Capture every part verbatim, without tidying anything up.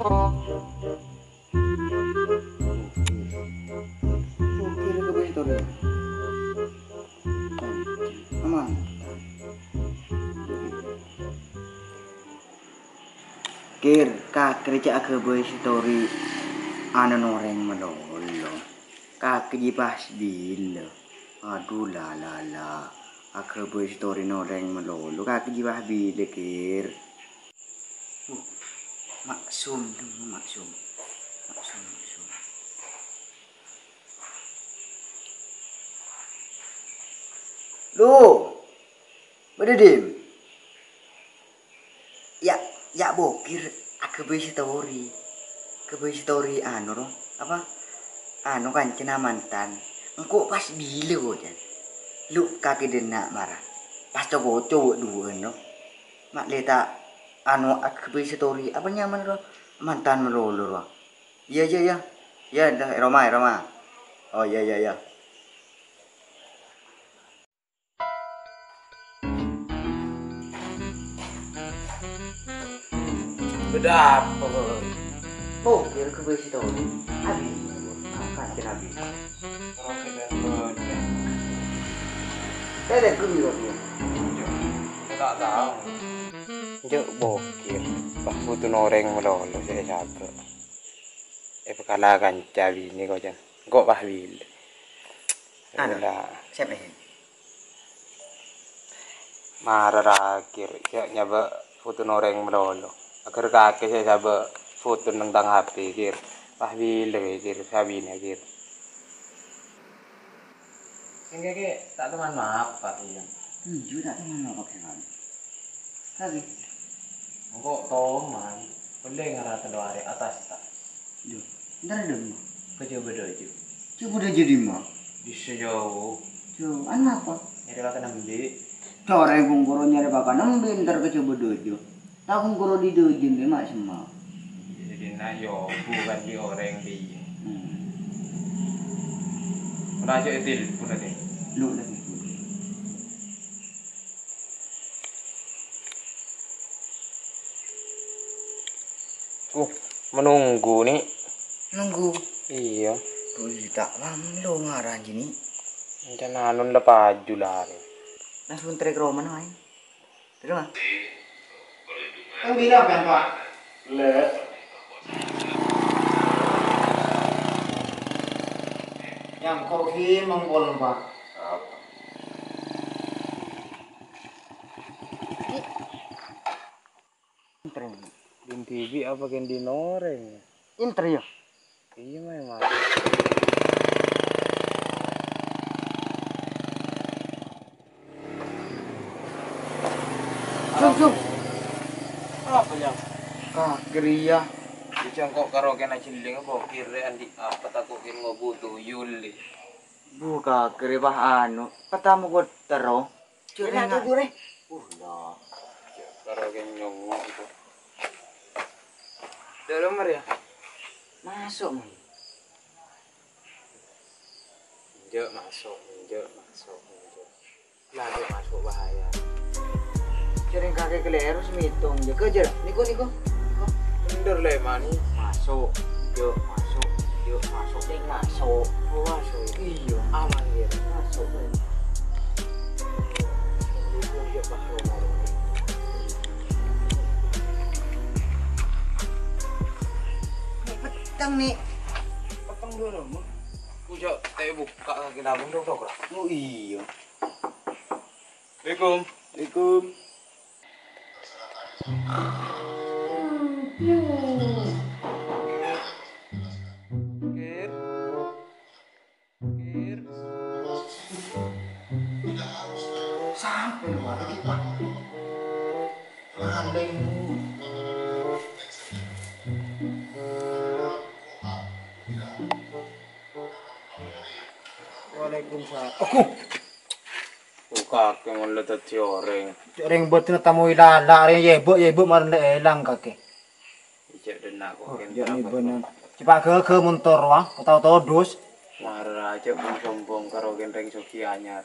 Bokir ka Baitori. Aman. Kir, kakè rè cè' aghâbây story ana' orèng malolo. Kakè jiyâ pas bilâ. Adu, la, la, la. Aghâbây story ana' orèng malolo. Kakè jiyâ pas bilâ, Kir. Uh, Maksum, Maksum. Maksum, Maksum. Duh, bâdâ dim? Ya, ya Bokir, aghâbây story. Aghâbây story anu, ro, apa? Anu, kancana mantan. Engko' pas bilâ, kocan? Lu kakè dâ' enna' mara. Pas co-koco bâ' duwâ'ân, ro. Ma' lè ta' anu, aghâbây story. Apa nyamana, ro? Mantan malolo, ro. Iyâ, iyâ, iyâ. Iyâ, dah, è roma, è roma. Oh, iyâ, iyâ, iyâ. Bâdâ apa, Boy? Oh, biar ke besi tahu. Abi. Ah, kancana Abi. Terus dengan Boy. Saya ada guru, Abi. Ta' tao. Jhâ' Bokir, pas bhuto orèng malolo sè èsabâ'. Èpakala kanca binè, kocan. Engko' pas bilâ. Anu, Ella. Sèp, eh. Mara ra, Kir, jhâ' nyabâ' bhuto orèng malolo. Aghâr kakè sè èsabâ' bhuto neng tang H P, Kir. Pas bilâ, Kir, sabinè, Kir. Sèngghâ kè ta' toman mapa, iyâ. Iyâ, ta' toman mapa, Kèwan. Lagi. Engko' toman. Ollè ngara tello arè attas, ta'? Duh, entar dâmma. Ka Jhâbâ Dâjâ. Jhâbâ Dâjâ dimma? Dissa jhâu. Jhâu, anapa? Nyarè pakan embi'. Corè bhungkoro nyarè pakan embi', entar ka Jhâbâ Dâjâ. Takon koro di dojin be mak semma. Jadi na yo bukan di orèng di. Hmm. Raja etil pun ada. Lu lagi. Uh, menunggu nih. Nunggu. Iya. Tuh tak lam lo ngaran jini. Rencana anun lepas julan. Langsung trek roman main. Terima. Kan bilang kan, Pak? Le. Yang kopi mengkol, Pak. Inter. Din T V apa kendi noreng? Inter ya? Iya, memang. Sung, sung. Apa, Jang? Kageriya. Dicangkok karo kena jhelling apa kira andi' apa tako' kira ngobu tuyul, li. Bu, kageriya, bah, anu, ketamu kotero. Enak tuh, Jure. Uh, lah. Karo kena nyongok itu. Dalam, Mar, ya? Masuk, Mang. Njek masuk, njek masuk, njek. Lah, njek masuk bahaya. Jaring kakek keliru semitung, njek aja. Niku, niku. Bener, Le, Mani. Masuk, njek masuk, njek masuk, njek masuk. Oh, masuk. Iya. Aman, ya. Masuk, Le. Niku, njek, Pak Romo. Petang, nih. Petang dulu, Romo. Ujo, tapi buka lagi nabung dong, dong, lah. Oh, iya. Assalamualaikum. Waalaikum. Kir. Kir. Sampai luar lagi, Pak. Maling. Waalaikumsalam. Aku. Oh, kakek malah tadi orèng. Orèng buat tamu ilala, orèng yebuk, yebuk marah ndak elang kakek. Ijak denak kok. Oh, kena ya, ini apa benar. Cepat ke, ke montor, wah. Kau tahu todus. Marah aja pun sombong karo gendeng sogi anyar.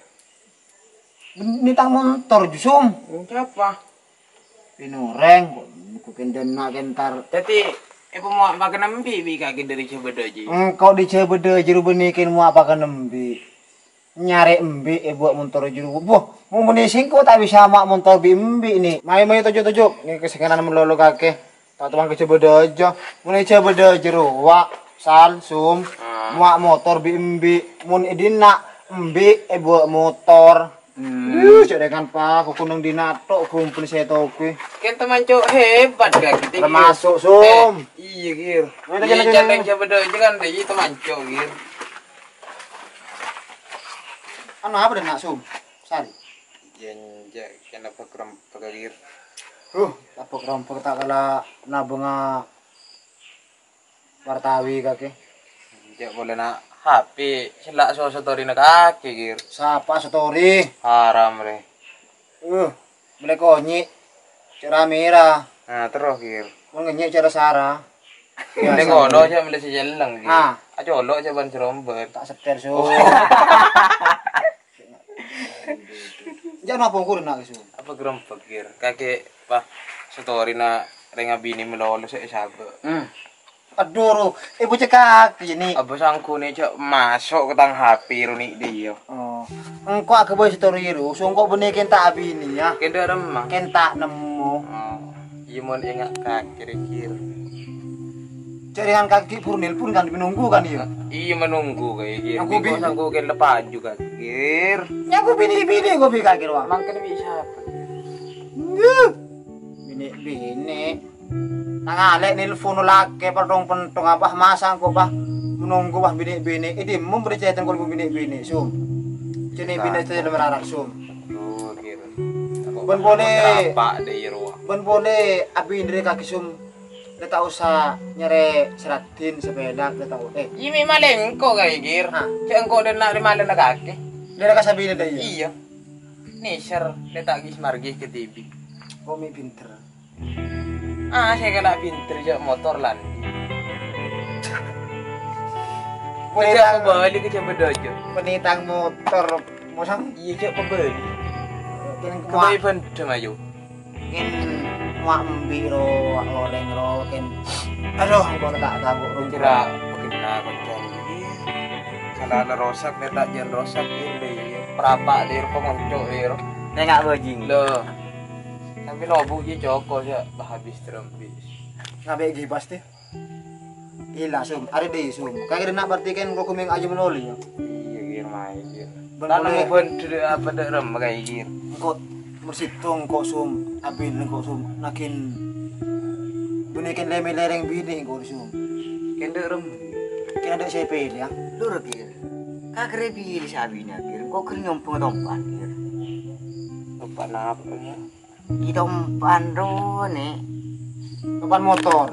Ini tang montor, Jusum. Siapa? Pinoreng, kok, kok kendena kentar. Tadi Èpamowa' pakèn embi' bi' kakè dâri Jhâbâdhâjâ. Engko' dâri Jhâbâdhâjâ rowa bânnè kèng mowa' pakèn embi'. Nyarè embi' èbuwâ' montor jârowa. Boh, mon bânnè sèngko' ta' bisa mowa' montor bi' embi' nè. Mayu, mayu, toju', toju'. Nè kasèngkanan malolo kakè. Ta' toman ka Jhâbâdhâjâ. Mon è Jhâbâdhâjâ rowa, Sal, Sum, Ah. mowa' montor bi' embi'. Mon è dinna', embi' èbuwâ' montor. Hmm. Ih, cè' rèkan, Pa, ko kunang dinna' tok, gumpal sè tokè. Kèng tamanco' hebat, Kak, gitu, gitu. Termasuk, Sum. Eh, iyâ, Gir. Ayo, ayo, ayo, ayo. Jhâbâdhâjâ kan, dâ' iyâ tamanco', Gir. Anu apa dinna', Sum? Sari. Yen jhâ' kèng apa kerempek, Gir. Huh, apa kerempek ta' kala nabângnga wartawi kakè. Jhâ' polana H P sella' so-, story-na kakè, Gir. Sapa story? Haram, rè. Uh, mèlè konyè'. Cè' rame ra. Nah, terro, Gir. Mon ngènyè' cara sara. Mèlè Biasa, ngono Gir. Jhâ' mèlè sè celleng, Gir. Ah. Acolo' jhâ' bân serombet. Ta' setter, so. Oh. Jhâ' napa ngko' na', Su? Apa gerempek, Gir? Kakè, wah, story-na rèng abinè malolo sè èsabâ'. Hmm. Aduh, Ru, eh, bocah kakè nè. Apa sangguna jhâ' maso' ka tang H P, Ru, nè', dâ' iyâ. Oh. Engko' aghâbây story, Ru. Sengko' bânnè kèng ta' abinè, yâ. Kèng dâ' remma? Kèng ta' nemmo. Oh. Iyâ, mon enga' kakè, Gir. Jhâ' rèng kakè buru nelpon kan, menunggu kan, iyâ? Iyâ, menunggu, Gir. Engko' bi- Engko' sangko' kèng lepaju, Gir. Nyangko binè-binè engko' bi' kakè rowa. Mangkèn bi' sapa? Nggih. Binè-binè. Nang alè' nelpon lakè pentong-pentong apa masa engko', Bah? Menunggu, Bah, binè-binè. È dimma bâdâ cètan engko' binè-binè, Sum. Jhâ' binè-binè cètan merarak, Sum. Oh, Gir. Bân polè, Apa dâ' iyâ rowa? Bân polè abinè rè kakè, Sum. Lè ta' osa nyarè sè raddhin, sè pèlak, lè ta' o-, eh. Iyâ, mè' malèngko kaè, Gir. Hah? Cè' engko' dâ' na' rè malèna kakè. Dâ' na' ka sabinè dâ' iyâ? Iyâ. Nèser, lè ta' gis margi ka T V. Kok mè' pinter? Ah, sè kèra pinter, jhâ' motor lan. Polè Jhâ' tang pabâli ka jhâ' bâdâ jhâ'. Polè tang motor, mosang? Iyâ, jhâ' pabâli. Kèng Kembali bândhem, ayo. Kèng wa' embi' ro, wa' orèng ro, kèng. Aduh, engko' ta' tao, ro. Kira, makin takut, Cong. Sala la rosak, nè ta' jhân rosak, iyâ, iyâ. Prapa, lir, pemonco, lir. Nèng bajing. Lho. Sampe lobu, iyâ, coko, yâ. Bah, habis terembi. Ngabek gibas, tè. Ila, Sum. Arè dâ' iyâ, Sum. Kakè dâ' na' berarti kan kok kumèng aja meloli, yâ. Iyâ, Gir, maèn, Gir. Bân Tanang polè bân dâ-, apa dâ' rem kaè, Gir. Engko' mon sèttong engko', Sum. Abinè engko', Sum. Naghin bânnè kèng lè-mèlè rèng binè engko', Sum. Kèng dâ' rem. Kèng adâ' sè pèlè, yâ. Lur, Gir. Kakè rè bilâ sabinè, Gir. Engko' ghâr nyombhong tompan, Gir. Tompan apa, yâ? Ètompan ro, nè. Tompan motor.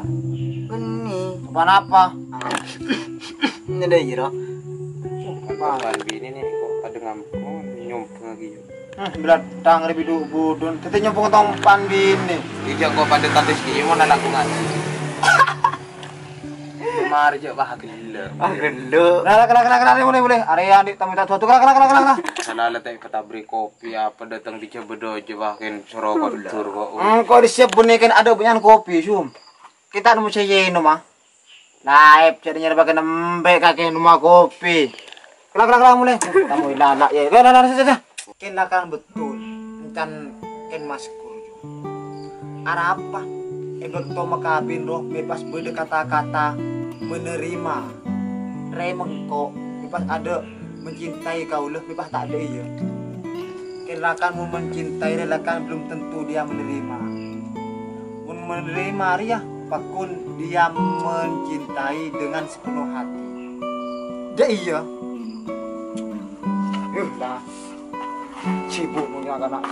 Bânnè. Tompan apa? Ah. Nè dâ' iyâ, ro. Tompan binè nè, kok padâ ngampo, nyombhong lagi, yâ. Hmm, blatthang rè bidu budun. Tètè nyombhong tompan binè. Iyâ, kok padâ tadis iyâ, mon anak bunga. Mari, jhâ', wah, gellâ'. Ah, gellâ'. Lah, lah, lah, lah, lah, mulai, mulai. Arè, andi', tamu, tamu, tamu, lah, lah, lah, lah, lah. Salah, lah, ta' èpatabri kopi, apa dâteng dâri jhâ' bâdâ jhâ', wah, kèng soro kondur, kok. Engko' disiap bânnè kèng adâ' bânnya'an kopi, Sum. Kita nemu sè yeno, mah. Laèp, jhâ' nyarè bâkèn embi' kakè nemu kopi. Kelak, kelak, kelak, mulai. Tamu lala, yâ. Lah, lah, lah, lah, lah. Kèn lakar betul, encan kèn maskur, Jo. Arapa? È bâkto makabin, ro, mè' pas bâdâ kata-kata menerima. Rè mengko', mè' pas adâ' mencintai kaulâ, mè' pas ta' dâ' iyâ. Kèn lakar mon mencintai rè lakar belum tentu dia menerima. Mon menerima rèya, pagghun dia mencintai dengan sepenuh hati. Dâ' iyâ. Yuh, lah. Sibuk punya anak.